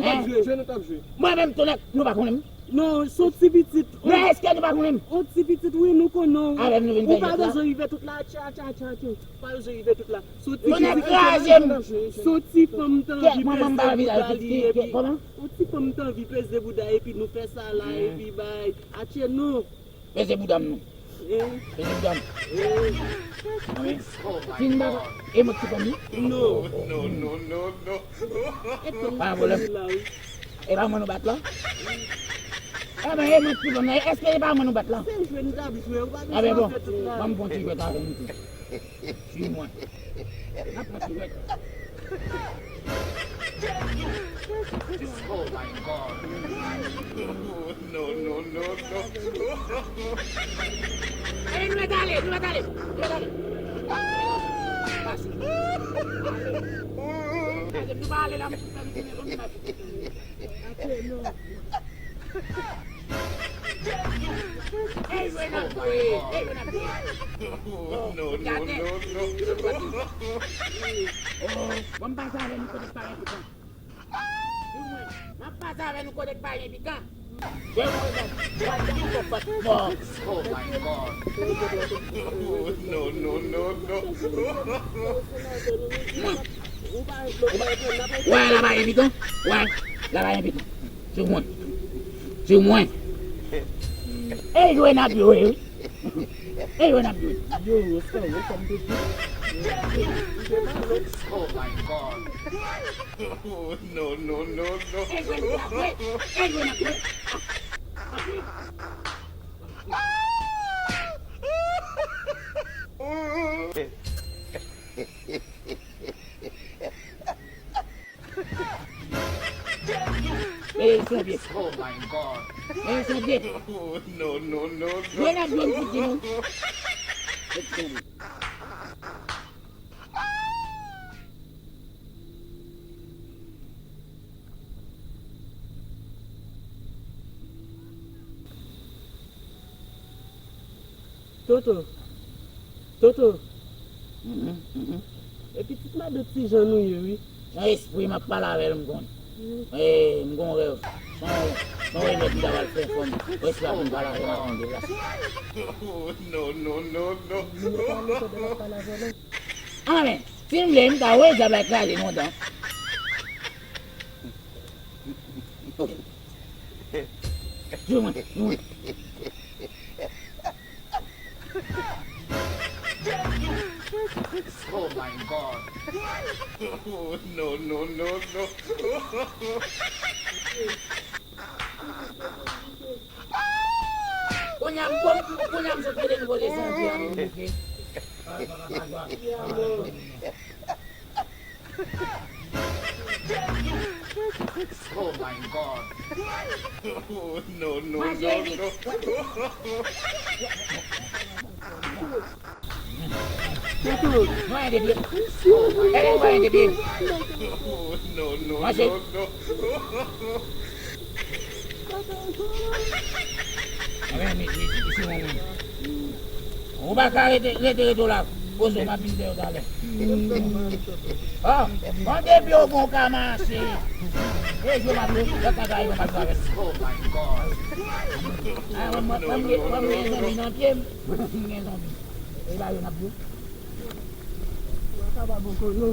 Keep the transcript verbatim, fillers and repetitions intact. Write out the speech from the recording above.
nou t ap jwe. Jwe nou t ap jwe. Mwen menm tou nèg, nou pa konnen m. Non, se yon ti pitit. Men èske nou pa konnen m? Yon ti pitit, wi, nou konnen w. Avè m nou vin fè jwèt la. Ou pa bezwen rive tout la, tcha, tcha, tcha, tcha. Ou pa bezwen rive tout la. Se yon ti Tonnè pitit. kraze m. Se yon ti fanm m t anvi Mwen menm pa peze anvi bouda la. li epi. Kòman? Yon ti fanm m t anvi peze bouda epi nou fè sa la epi bay. Atye non. Peze bouda m non. Eh, Peze bouda m. eh. Anben. Fin ba e mwen ti fanmi. Non. No, no, no, no. E fanm Pa nan pwoblèm. fanmi la, wi. E pa mwen nou bat la? Anben, e mwen ti fanmi. Èske e pa mwen nou bat la? Se jwe n t ap jwe, ou pa Anben bon, bezwen fè tout la. Ban m fè yon ti jwèt avè nou tou. Suiv mwen. N ap pran ti rèd. Oh my God. No, no, no, no. Ey, nou mèt ale, nou mèt ale, nou mèt ale. Pase. Pase, nou pa ale la, m fè m tounen pou m mache. Ey, jwe n ap jwe, ey, jwe n ap jwe. No, no, no, no. Oh, bon, m pase avè nou kote k pa gen pikan. Di mwen, m ap pase avè nou kote k pa gen pikan. Jwe mwen gad. What the fuck? Oh my God. No, no, no, no. Mwen. Ou pa, ou pa, ou pa, wè, la pa gen pikan. Wè, la pa gen pikan. Sou mwen. Sou mwen. E jwe n ap jwe, wi. E jwe n ap jwe. Yo, yo, sa, yo, sa m te di. Oh my God. No, no, no, no. E jwe n ap jwe. E jwe n ap jwe. Mete l sou pye. Oh my God. Mete l sou pye. No, no, no, no. Jwe n ap jwe m pou di nou. Mete l sou pye. Toto. Toto. Mhm, mhm. E pitit madan Tijan nou ye, wi. Nan espri m ap pale avè l, m konnen. Mhm. E, m gon rèv. Son, son remèd m ta pral fè fò m. Respè ap vin pale avè m, ap tande la. No, no, no, no. Li pa mete bèl ap pale avè nou. Anben, si m vle, m ta voye dyab la kraze nou dan. Ok. Jwe mwen, jwe mwen. Oh my God. No, no, no, no. Kounye a m, kounye a m sot mete nouvo leson an, ok? Oh my God. No, no, no, no. Mwen de pye. Ede mwen de pye. No, no, no, no. Anben, mi, mi, mi, si mwen menm. Ou pa ka rete, rete, rete la. Poze w, m ap vin dèyè w talè. Ah, bon, depi w bon ka mache. E jwe m ap jwe, lòt nèg la, yo m ap jwe avè l. Oh my God. Ah, mwen, mwen, mwen, mwen gen zonbi nan pye m. Mwen gen zonbi. E ba yo n ap jwe. Ou pa kapab ankò, non.